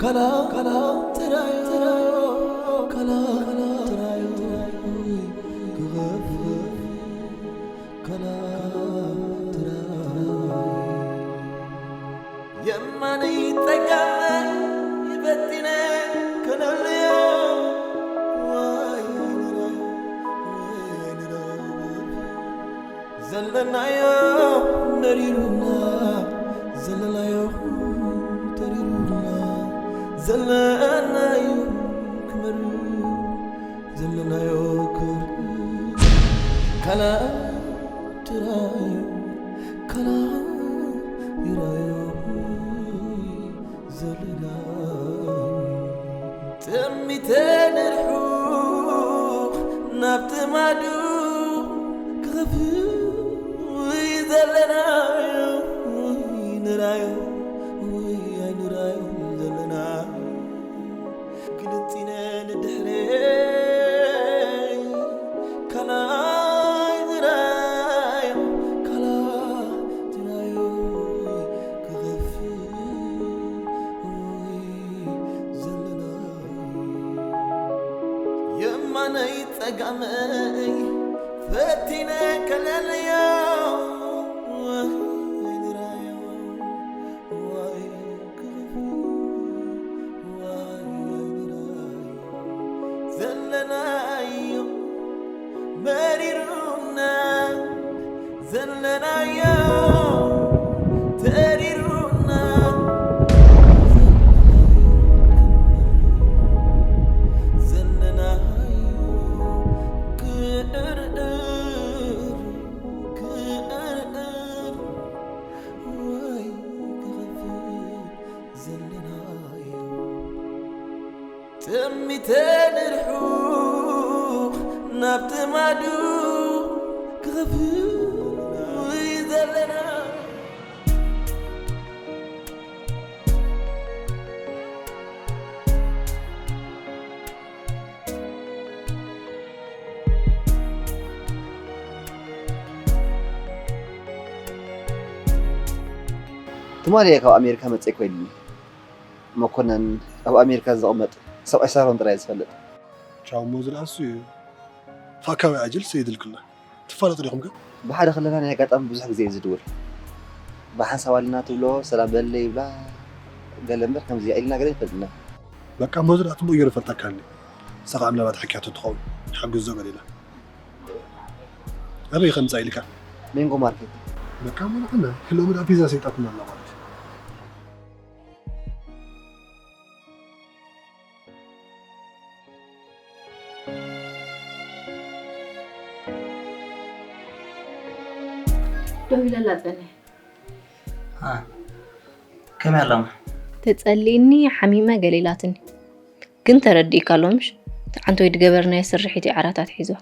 ካላ ካላ ትራዮ ካላ ካላ ትራዮ ክኸፍ ካላ ትራዮ የማነይ ጸጋመይ በቲነ ከነልዮ ዋይ ንራዮ ዘለናዮ መሪሩና ዘለናዮ ተሪሩና ዘለናዮ ክመሩ ዘለናዮ ክር ካላ ትራዮ ካላ ይራዮ ዘለና ጥሚተ ንርሑ ናብቲ ማዱ ክኸፍእ ወይ ዘለናዮ ወይ ንራዮ ወይ ኣይንራዮ ዘለና ግልጽ ኢነ ንድሕረይ ካላይ ዝራዮ ካላ ትራዮ ክኸፍእ ወይ ዘለናዮ የማነይ ጸጋመይ ፈቲነ ከለልዮ ወይ ንራዮ ወይ ክፉ ወይ ንራዮ ዘለናዮ መሪሩና ዘለናዮ ተሪሩና ዘለናዮ ክእርር ክእርር ወይ ክኸፍእ ዘለናዮ ጥሚተ ንርሑ ናብቲ ማዱ ክኸፍእ ዘለና ትማሊ እየ ካብ ኣሜሪካ መፅእ ኮይሉኒ። መኮነን ኣብ ኣሜሪካ ዝቕመጥ ሰብኣይ ሳሮን ጥራይ ዝፈልጥ። ቻው ሞዝ ዳኣ እሱ እዩ። ፋካዊ ኣጅል ሰይድልክና ትፋለጡ ዲኹም ከ? ብሓደ ከለና ናይ ኣጋጣሚ ብዙሕ ግዜ እዩ ዝድውል። ብሓንሳብ ኣለና ትብሎ ሰላም በለለይ ይብላ ገለ እምበር ከምዚ ኢልና ገለ ይፈልጥና። በቃ ሞዝ ዳኣ ጽቡቕ ገይሩ ይፈልጠካ ኣሎ። ንሳ ከኣ ምናልባት ሓኪያቶ ትኸውን ሓግዞ ገለ ኢላ። ኣበይ ከምጻ ኢልካ? ሜንጎ ማርኬት። በቃ ሞላዕና። ሎሚ ዳኣ ፒዛ ሰይጣትና ኣላ ማለት እዩ። ደው ኢለላ ጸኒሐ። ከመይ ኣላማ? ተጸሊእኒ ሓሚመ ገለ ኢላትኒ። ግን ተረዲእካ ኣሎ ምሽ? ትዓንት ወይ ድገበርናዮ ስርሒት እዩ ዓራት ኣትሒዝዋ።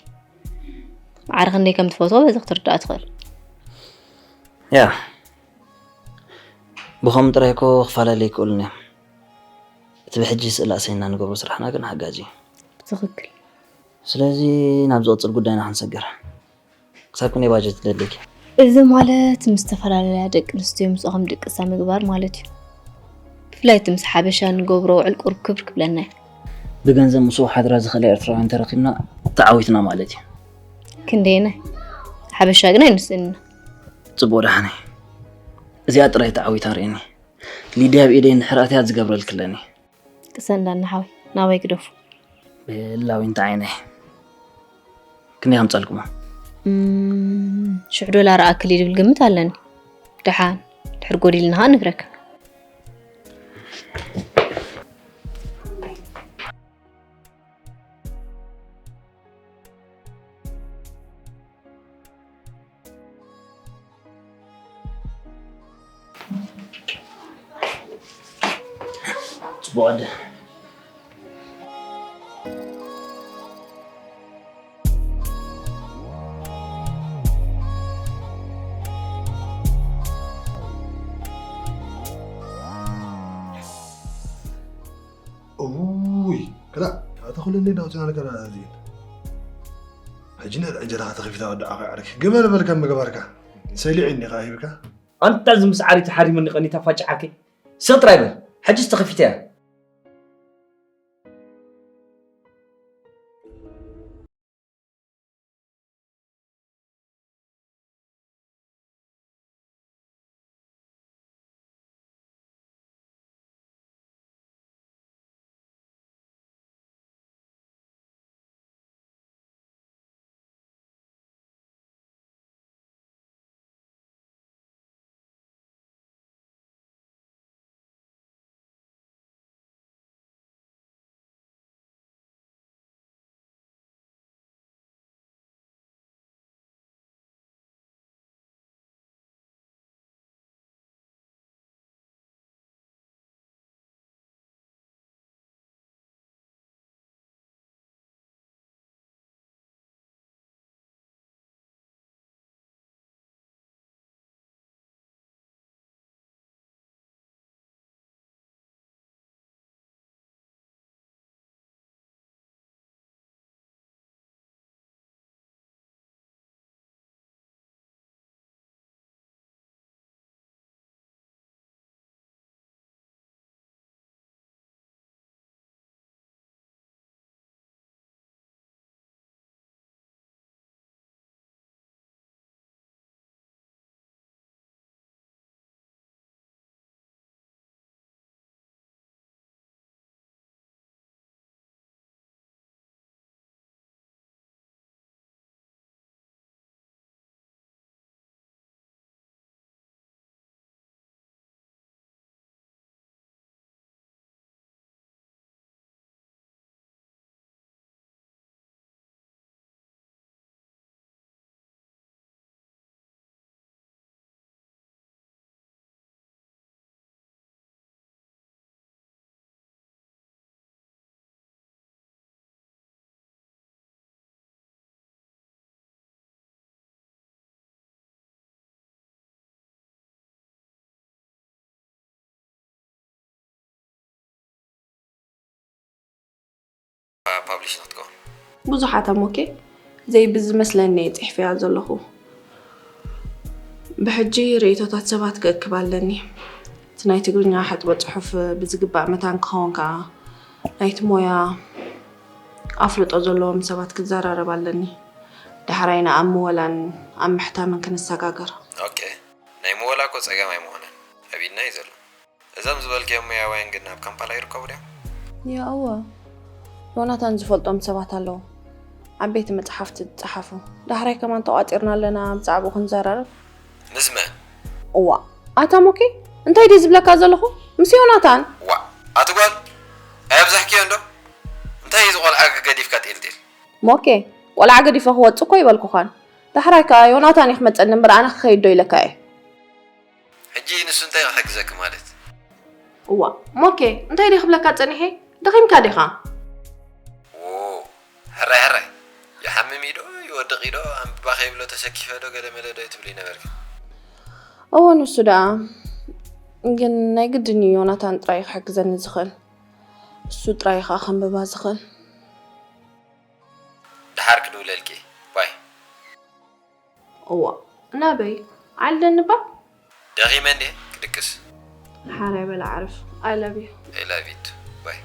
ማዕረ ክንደይ ከም ትፈትዎ በዚ ክትርድኣ ትኽእል። ያ ብኸምኡ ጥራይ እኮ ክፈላለዩ ኣይክእሉን እዮም። እቲ ብሕጂ ስእሊ ኣሰይና ንገብሮ ስራሕና ግን ሓጋዚ እዩ። ብትኽክል። ስለዚ ናብ ዝቕጽል ጉዳይና ክንሰግር። ክሳብ ክንደይ ባጀት ትደልይኪ? እዚ ማለት ምስ ዝተፈላለያ ደቂ ኣንስትዮ ምስኦም ድቅሳ ምግባር ማለት እዩ። ብፍላይ እቲ ምስ ሓበሻ ንገብሮ ውዕል ቁሩብ ክብር ክብለና እዩ። ብገንዘብ ምስኡ ሓድራ ዝኽእላ ኤርትራውያን ተረኺብና ተዓዊትና ማለት እዩ። ክንደየናይ? ሓበሻ ግን ኣይንስእንና። ጽቡቕ ደሓነይ። እዚኣ ጥራይ ተዓዊታ ርእየኒ። ሊድያ ኣብ ኢደይ እንድሕር ኣትያ ዝገብረልኪ ኣለኒ። ቅሰን ዳኒ ሓወይ ናባይ ግደፎ። ቤላ ዊንታ ዓይነይ ክንደይ ከምጸልኩማ? እም፣ ሽሕ ዶላር ኣክል እዩ ዝብል ግምት ኣለኒ። ደሓን ድሕር ጎዲልና ኸኣ ንግረካ። ጽቡቕ ኣደ። እውይ ክላ ኣታ ኩለለይ ዳውፅና ነገር ኣዚን ሕጂ ነዳ እንጀራኻ ተኸፊታ ወዳኣ ከይዓርክ ግመል በልካ ምግባርካ ሰሊዑ እኒኻ ሂብካ ኣንታ እዚ ምስ ዓሪቲ ሓሪሙኒ ቀኒታ ፋጭ ዓርከይ ስቕ ጥራይ በል ሕጂስ ተኸፊተያ ፓብሊሽ ንክትከውን። ብዙሓት ኣሞኬ ዘይብዝመስለኒ እየ ጽሒፈያ ዘለኹ። ብሕጂ ርእይቶታት ሰባት ክእክብ ኣለኒ። እቲ ናይ ትግርኛ ሕጥበ ጽሑፍ ብዝግባእ መታን ክኸውን ከኣ ናይቲ ሞያ ኣፍልጦ ዘለዎም ሰባት ክዘራረብ ኣለኒ። ዳሕራይ ንኣብ ምወላን ኣብ ምሕታምን ክንሰጋገር። ኦኬ፣ ናይ ምወላ እኮ ጸገም ኣይምኾነን፣ ኣብ ኢድና እዩ ዘሎ። እዞም ዝበልክዮም ሞያውያን ግን ኣብ ካምፓላ ይርከቡ ድዮም? ያእወ፣ ዮናታን ዝፈልጦም ሰባት ኣለዉ። ዓበይቲ መጽሓፍቲ ዝጸሓፉ። ዳሕራይ ከማን ተቋጺርና ኣለና ብዛዕባኡ ክንዘራረብ። ምስ መን? እዋ፣ ኣታ ሞኬ፣ እንታይ ድየ ዝብለካ ዘለኹ? ምስ ዮናታን። ዋ፣ ኣቲ ጓል፣ ኣየብዛሕክዮ እንዶ? እንታይ እዩ እዚ ቆልዓ ገዲፍካ ጢልጢል? ሞኬ፣ ቆልዓ ገዲፈ ክወጽእ እኮ ይበልኩኻን። ዳሕራይ ከኣ ዮናታን እዩ ክመጸኒ እምበር ኣነ ክኸይድ ዶ ኢለካ እየ። ሕጂ ንሱ እንታይ ክሕግዘኪ ማለት? እዋ፣ ሞኬ፣ እንታይ ድየ ክብለካ ጸኒሐ? ደኺምካ ዲኻ? ዎ፣ ሕራይ ሕራይ። ይሓምም እዩ ዶ፣ ይወድቕ እዩ ዶ፣ ኣንብባ ከይብሎ ተሰኪፈ ዶ፣ ገለ መለ ዶ ትብሊ ነበርኪ? እወ፣ ንሱ ደኣ። ግን ናይ ግድን እዩ ዮናታን ጥራይ ክሕግዘኒ ዝኽእል። እሱ ጥራይ እዩ ከኣ ከንብባ ዝኽእል። ደሓር ክድውለልኪ። ባይ። እዋ፣ ናበይ? ዓሊ ደንባ? ደኺመ እንድየ፣ ክድቅስ። ሓራይ በል ኣዕርፍ። I love you። I love you too። ባይ።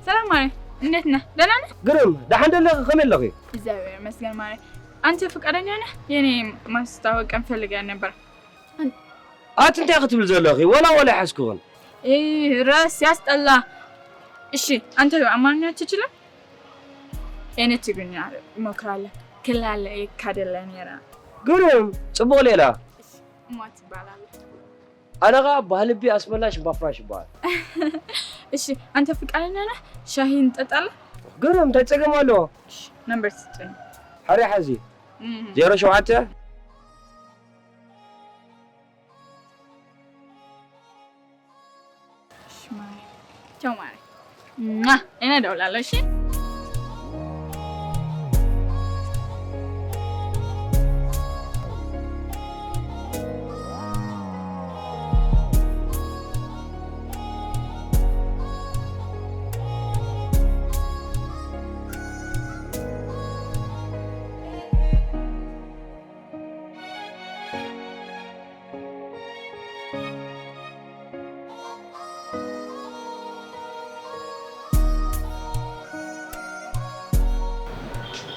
ሰላም ማሬ፣ እንዴት ነህ? ደህና ነህ? ግርም፣ ደሓን ደለኺ? ከመይ ኣለኺ? እግዚኣብሔር ይመስገን ማሬ። አንተ ፈቃደኛ ነህ? የኔ ማስታወቂያ እንፈልጋለን ነበር። አን- አት እንታይ ክትብል ዘለኺ? ወላ ወላ ይሓዝኩኽን። ይህ ርዕስ ያስጠላ። እሺ፣ አንተ አማርኛ ትችልም? የኔ ትግርኛ እሞክራለሁ። ክላለ ይካደለ ነራ። ግርም፣ ጽቡቕ ሌላ። እሺ፣ እማ ትባላለህ። ኣነ ኸኣ ባህልቢ ኣስመላሽ ባፍራሽ ይበሃል። እሺ፣ አንተ ፍቃደኛ ነህ? ሻሂ እንጠጣለን? ግርም፣ እንታይ ጸገም ኣለዎ? እሺ፣ ነምበር ስጠኝ። ሓሪ ሓዚ። እም። ዜሮ ሸውዓተ? እሺ፣ ማይ። ቻው፣ ማይ። ሟ! እኔ እደውላለሁ፣ እሺ?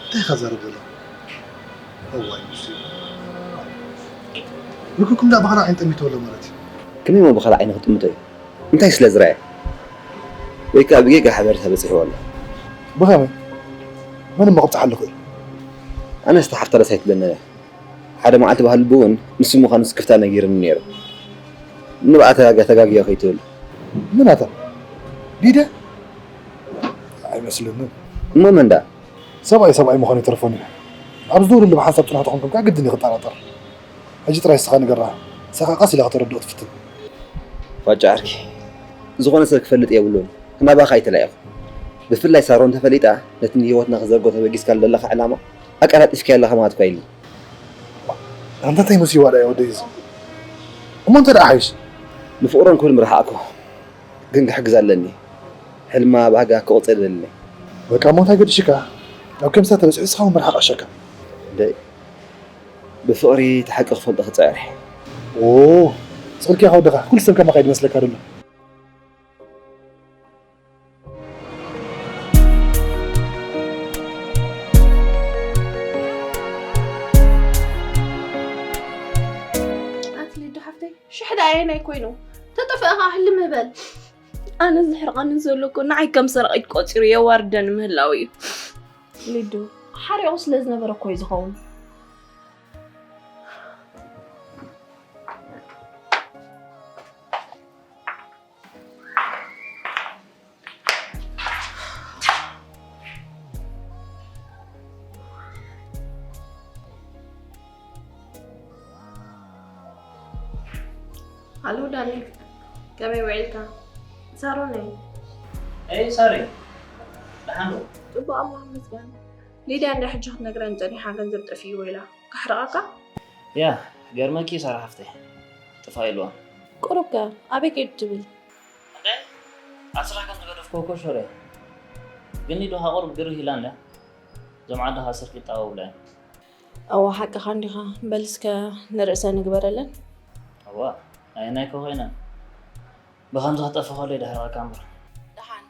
እንታይ ኢኻ ዘረብ ዘለኻ? እዋይ፣ ንሱ እዩ። ርክብኩም ደኣ ብኻልእ ዓይኒ ጠሚትዎ ኣሎ ማለት እዩ። ከመይ እሞ ብኻልእ ዓይኒ ክጥምቶ እዩ? እንታይ ስለ ዝረኣየ? ወይ ከኣ ብጌጋ ሓበሬታ በጺሕዎ ኣሎ? ብኸመይ? መን እሞ ክብጽሓሉ ይኽእል? ኣነስ እታ ሓፍታ ደስ ኣይትብለኒ እያ። ሓደ መዓልቲ ባህል ብእውን ንሱ ምዃኑ ስክፍታ ነጊርኒ ነይሩ። ንብኣ ተጋጊ-፣ ተጋግዮ ከይትብል። ምናታ? ሊድያ? ኣይመስለንን። እሞ መን ደኣ? ሰብኣይ ሰብኣይ ምዃኑ ይተርፎን እዩ። ኣብ ዝውድሉ ብሓንሳብ ጽኑዕ ተኾንኩም ከኣ ግድን እዩ ክጠራጠር። ሕጂ ጥራይ ንስኻ ንገራ። ንሳ ከኣ ቀስ ኢላ ከተረድኦ ትፍትን። ፋጫ ዓርኪ፣ ዝኾነ ሰብ ክፈልጥ የብሉን። ናባኻ ኣይተላኢኹ። ብፍላይ ሳሮን ተፈሊጣ፣ ነቲ ንህይወትና ክዘርጎ ተበጊስካሉ ዘለኻ ዕላማ ኣቀላጢፍካዮ ኣለኻ ማለት እኳ ኢሉ። ኣንታ እንታይ መሲዋ ደኣ ወደይ እዚ? እሞ እንተ ደኣ ሓይሽ? ንፍቕሮም ክብል ምረሓቕኩ። ግን ክሕግዝ ኣለኒ። ሕልማ ባህጋ ክቕጽል እደሊ። በቃ እሞ እንታይ ገዲሽካ? ኣብ ከምሳ ተበጺሑ ንስኻ እውን ምርሓቕ ኣሸካ። ደይ፣ ብፍቕሪ እቲ ሓቂ ክፈልጦ ክጽዕር እየ። ኦ፣ ጽልኪ ኢኻ ወድኻ። ኩሉ ሰብ ከማኻ እዩ ዝመስለካ ዘሎ። ኣቲ ሊዱ ሓፍተይ፣ ሽሕ ደኣ ኣየናይ ኮይኑ? ተጠፍእኻ ህልም በል። ኣነ ዘሕርቐኒ ዘሎ እኮ ንዓይ ከም ሰረቒት ቆጺሩ የዋርደኒ ምህላው እዩ። ሊዱ፣ ሓሪቑ ስለ ዝነበረ እኮ እዩ ዝኸውን። ሃሎ ዳኒ፣ ከመይ ውዒልካ? ሳሮን እየ። ኤይ ሳሪ፣ ደሓን ዶ? ጽቡቕ፣ ኣምላኽ ይመስገን። ሊድያ እንዳ ሕጂ ክትነግረኒ ጸኒሓ ገንዘብ ጠፊእዎ ኢላ። ከሕርቐካ? ያ፣ ገርመኪ ሳራ ሓፍተይ፣ ጥፋእ የለዋን። ቁሩብ ከ ኣበይ ከይዱ ትብል? እንደ ኣብ ስራሕ ከም ዝገደፍኩ እኮ ሾረ። ግን ሊዱ ከኣ ቁሩብ ግርህ ኢላ እንድያ። እዞም ዓዲ ከኣ ስርቂ ይጣበቡላ እዮም። እወ ሓቅኻ እንዲኻ። በል እስከ ንርእሰ ንግበረለን። እዋ፣ ኣየናይ እኮ ኮይነን። ብኸምዚ ክጠፍእ ከሎ ይድሕረካ እምበር። ደሓን፣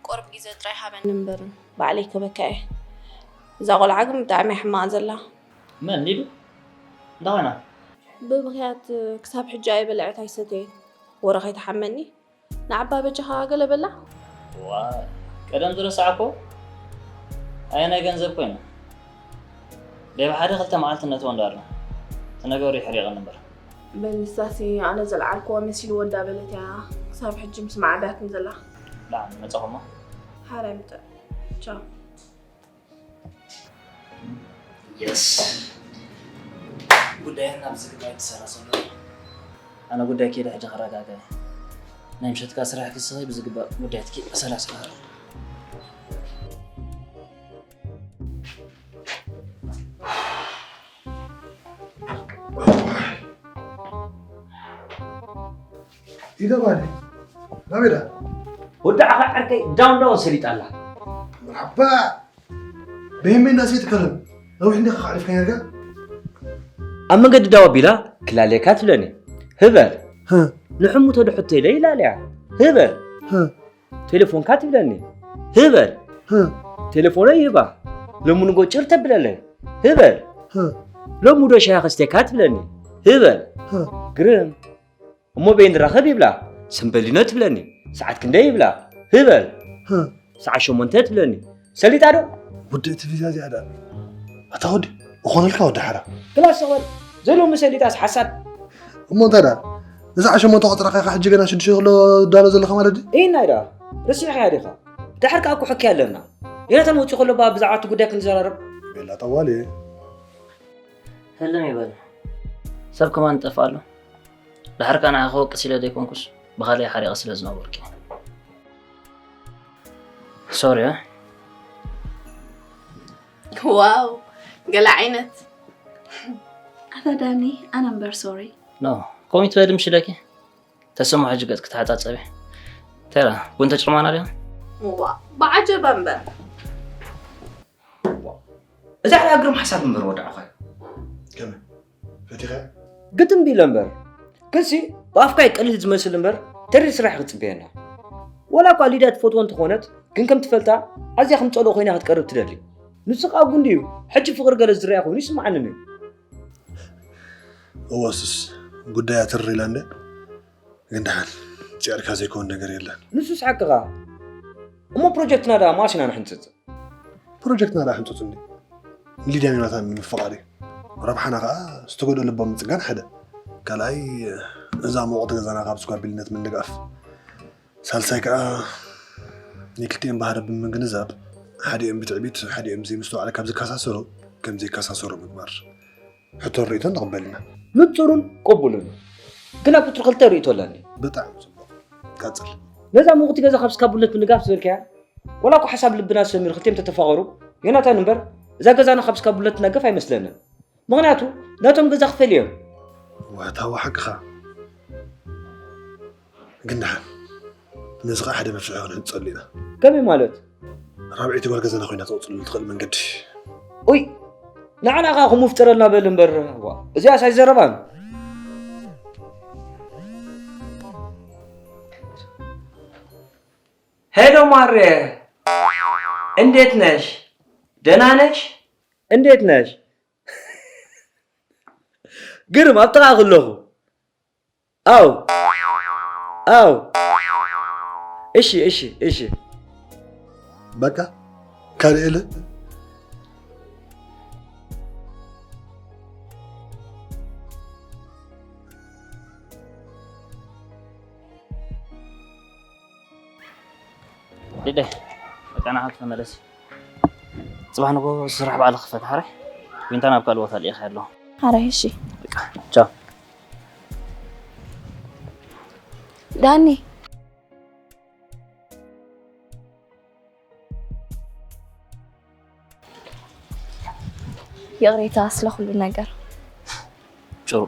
ቁሩብ ግዜ ጥራይ ሃበኒ እምበር፣ ባዕለይ ክህበካ እየ። እዛ ቆልዓ ግን ብጣዕሚ እያ ሕማቕ ዘላ። መን፣ ሊዱ? እንታይ ኮይና? ብብኽያት ክሳብ ሕጂ ኣይበልዐት ኣይሰተየት። ወረ ከይትሓመኒ፣ ንዓባ በጃኻ ገለ በላ። ዋይ፣ ቀደም ዝረሳዕኮ። ኣየናይ ገንዘብ ኮይና? ደይ ብሓደ ክልተ መዓልቲ ነትወ እንዳበልና። እቲ ነገሩ ይሕሪቕኒ እምበር። በል ንሳሲ ኣነ ዘልዓልክዋ መሲልዎ እንዳበለት እያ ክሳብ ሕጂ ምስ መዓብያትን ዘላ። ደሓን መጻኹማ። ሓራይ ምጻእ። ቻው። የስ። ጉዳየን ናብ ዝግባእ ይተሰላሰሉ። ኣነ ጉዳይ ከይደ ሕጂ ክረጋጋእ። ናይ ምሸትካ ስራሕ ክስኺ ብዝግባእ ጉዳያትኪ ኣሰላስላ። ኢደ ባዲ ናበይ ዳ? ወዲ ዓኻ ዓርከይ ዳውን ዳውን ሰሊጣ ኣላ። መርሓባ። ብህመይ እንዳሰይት ከረን ነዊሕ እንዲኻ ከዕሪፍካ ነርካ? ኣብ መንገዲ ዳው ኣቢላ ክላለየካ ትብለኒ። ህበል። ህ። ንሕሙ ተድሕቶ ኢለ ይላለያ። ህበል። ህ። ቴሌፎንካ ትብለኒ። ህበል። ህ። ቴሌፎነይ ይህባ። ሎሚ ንጎ ጭር ተብለለይ። ህበል። ህ። ሎሚ ዶ ሻሂ ከስቴካ ትብለኒ። ህበል። ህ። ግርም። እሞ በይ ንራኸብ ይብላ። ሰምበሊኖ ትብለኒ። ሰዓት ክንደይ ይብላ። ህበል። ህ። ሰዓት ሸሞንተ ትብለኒ። ሰሊጣ ዶ? ወዲ እቲ ቪዛ እዚኣ ደኣ። ኣታ ወዲ፣ እኾነልካ ወዲ ሓራ። ክላስ ሰቐል። ዘሎሚ ሰሊጣስ ሓሳድ። እሞ እንታይ ደኣ? ንሰዓት ሸሞንተ ቆጽራኻ ኢኻ ሕጂ ገና ሽዱሽተ ኪሎ ዳሎ ዘለኻ ማለት ድዩ? ኢናይ ደኣ። ረሲዕካያ ዲኻ? ድሓር ከኣ እኮ ሕክያ ኣለና። ዮናታን ወጺኡ ከሎ እባ ብዛዕባ እቲ ጉዳይ ክንዘራረብ። ቤላ ጠዋሊ። ህልም ይበል። ሰብ ከማን ይጠፍእ ኣሎ። ድሓር ከኣ ንዓኺ ክወቅስ ኢለ ዘይኮንኩስ፣ ብኻልእ ሓሪቐ ስለ ዝነበርኩ። ሶሪ፣ እ? ዋው፣ ገለ ዓይነት። ኣታ ዳኒ፣ ኣነ እምበር ሶሪ። ኖ፣ ኮሚት በድም ሽለኪ። ተሰሙ ሕጂ ገጽ ክትሓጻጸቢ። ተራ፣ ቡን ተጭርማና ድያ? ዋ፣ ብዓጀባ እምበር። እዛ ዕላ ግርም ሓሳብ እምበር ወዳዕኻ። ከመይ? ፈቲኻ? ግጥም ቢለ እምበር። ክንሲ ብኣፍካ ይቀልል ዝመስል እምበር፣ ተሪር ስራሕ ክጽበየና። ወላ እኳ ሊድያ ትፈትዎ እንተኾነት፣ ግን ከም ትፈልጣ፣ ኣዝያ ከም ጸልኦ ኮይና ክትቀርብ ትደሊ። ንሱ ከኣ ጉንዲ እዩ። ሕጂ ፍቕሪ ገለ ዝረኣ ኮይኑ ይስምዓኒ እዩ። እወ፣ እሱስ ጉዳያ ትር ኢላ እንደ። ግን ደሓን ጺዕርካ ዘይከውን ነገር የለን። ንሱስ ሓቅኻ። እሞ ፕሮጀክትና ደኣ ማስ ኢና ንሕንጽጽ? ፕሮጀክትና ደኣ ሕንጽጽ እንዲ። ንሊድያን ዮናታን ንምፍቓር እዩ። ረብሓና ከዓ ዝተጎድኡ ልቦም ምፅጋን ሓደ። ካልኣይ እዛ ሙቕቲ ገዛና ካብ ስኳቢልነት ምንጋፍ። ሳልሳይ ከዓ ንክልቲኦም ባህሪ ብምግንዛብ ሓዲኦም ብትዕቢት ሓዲኦም ዘይምስተዋዕለ ካብ ዝከሳሰሩ ከም ዘይከሳሰሩ ምግባር። ሕቶን ርእይቶን ንቕበል ኢና። ንጹርን ቅቡልን እዩ። ግን ኣብ ቁጽሪ ክልተ ርእይቶ ኣለኒ። ብጣዕሚ ጽቡቕ። ቀጽል። ነዛ ምውቕቲ ገዛ ካብ ስካቡነት ምንጋፍ ዝበልካያ፣ ወላ እኮ ሓሳብ ልብና ሰሚሩ ክልቲኦም ተተፋቐሩ፣ ዮናታን እምበር፣ እዛ ገዛና ካብ ስካቡነት ትነግፍ ኣይመስለንን። ምኽንያቱ፣ ናቶም ገዛ ክፈልዮም። ዋታዊ ሓቅኻ። ግን ደሓን፣ ነዚ ኸኣ ሓደ መፍትሒ ክንሕጸሉ ኢና። ከመይ ማለት? ራብዐይቲ ጓል ገዛና ኮይና ትቕጽለሉ ትኽእል መንገዲ። ኡይ፣ ንዓና ኸኣ ክምፍጥረልና በል እምበር፣ ዋ፣ እዚኣስ ኣይዘረባን። ሄሎ ማሬ፣ እንዴት ነሽ? ደህና ነሽ? እንዴት ነሽ? ግርም፣ ኣብ ጥቓ ከለኹ። ኣው። ኣው። እሺ፣ እሺ፣ እሺ። በቃ፣ ካልእ የለ? ሊደ፣ በቃ ንዓኻ ተመለሲ። ጽባሕ ንግሆ ስራሕ ባዕልኻ ክፈት ሓራይ። ዊንታ ናብ ካልእ ቦታ ልኢኻ ኣለኹ። ሓራይ፣ እሺ። በቃ፣ ቻው። ዳኒ። ይቕሬታ ስለ ኩሉ ነገር። ጭሩ።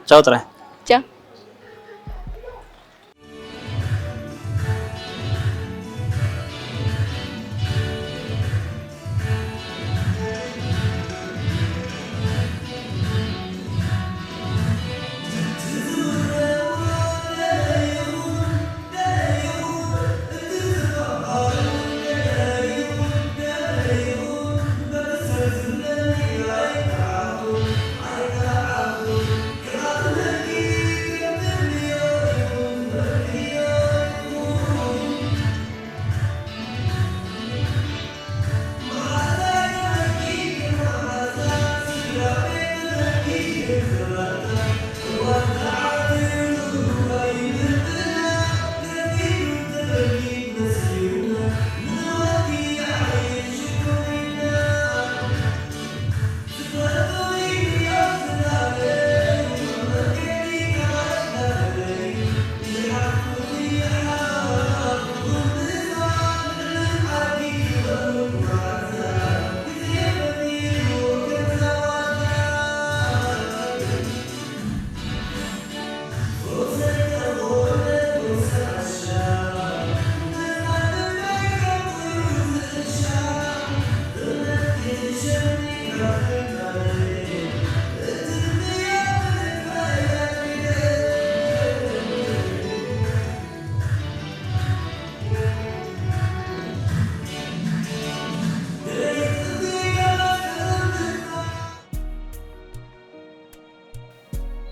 ቻው ጥራይ። ቻው።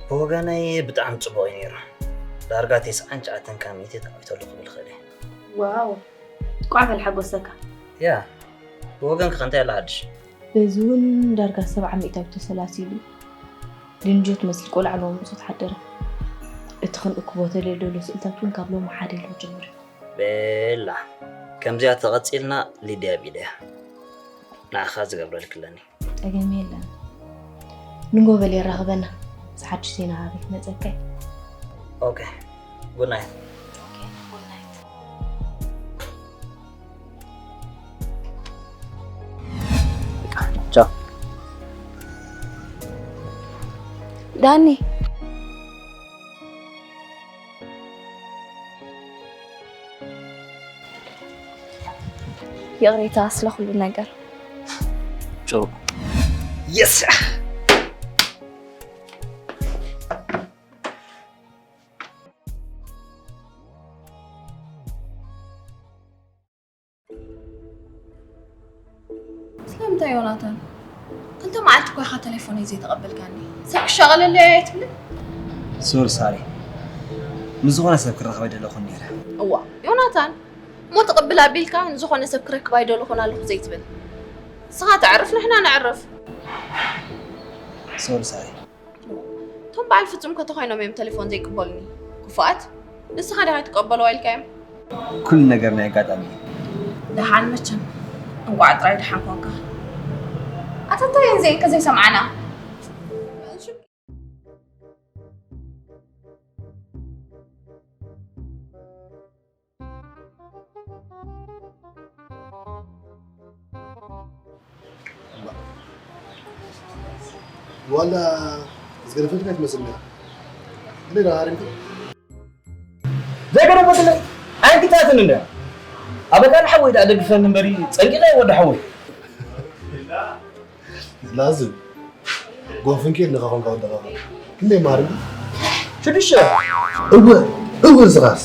ብወገነይ ብጣዕሚ ጽቡቕ እዩ ነይሩ። ዳርጋ ተስዓን ትሽዓተን ካብ ሚእቲ ተዓዊተሉ ክብል እኽእል እየ። ዋው! ቋዕ በል ሓጎሰካ። ያ፣ ብወገንኪ ከ እንታይ ኣሎ ሓድሽ? በዚ እውን ዳርጋ ሰብዓ ሚእታዊት ተሰላሲሉ። ድንጆ ትመስል ቆልዓ ሎሚ ብጾት ሓደረ። እቲ ክንእክቦ ተልዮ ዘሎ ስእልታት እውን ካብ ሎሚ ሓደ ኢሉ ጀሚሩ። ቤላ፣ ከምዚኣ ተቐጺልና ሊድያ ኣብ ኢደያ። ንዓኻ ዝገብረልኪ ኣለኒ። ጸገም የለን። ንጎ በል የራኽበና። ምስ ሓድሽ ዜና ሃበይ ክመጸካ እየ። ኦኬ። ጉድ ናይት። ኦኬ፣ ጉድ ናይት። ቻው። ዳኒ። ይቕሬታ ስለ ኩሉ ነገር። ጭሩ። የስ። ስለምንታይ ዮናታን? ክልተ መዓልቲ እኮ ኢኻ ተሌፎነይ ዘይተቐበልካኒ። ሰብ ክሻቐለለይ ኣይትብልን? ሶሪ ሳሪ። ምስ ዝኾነ ሰብ ክራኸብ ኣይደለኹን ነይረ። እዋ፣ ዮናታን፣ እሞ ትቕብል ኣቢልካ ንዝኾነ ሰብ ክረክብ ኣይደለኹን ኣለኹ ዘይትብል። ንስኻ ተዕርፍ፣ ንሕና ነዕርፍ። ሶሪ ሳሪ። እቶም በዓል ፍጹም ከ ተኾይኖም እዮም ቴሌፎን ዘይቅበሉኒ? ክፉኣት። ንስኻ ዲኻ ኣይትቀበልዋ ኢልካዮም? ኩሉ ነገር ናይ ኣጋጣሚ። ደሓን መቸም እንቋዕ ጥራይ ደሓን ኮንካ። ኣታ እንታይ እየን ዘይ ከዘይሰምዓና? ዋላ ዝገደፈትካ ትመስል እያ። እንዴ ዳሪምክ ዘይገደፈትለይ ኣይንክታትን እንደ ኣበካ ንሓወይ ደኣ ደግፈኒ እምበሪ ጸንቂቐ ወዲ ሓወይ። ላዝም ጎፍንኬ ንኻ ኾንካ ወደኻ ክንደይ ማሪ ሽዱሽተ እወ እወ ንስኻስ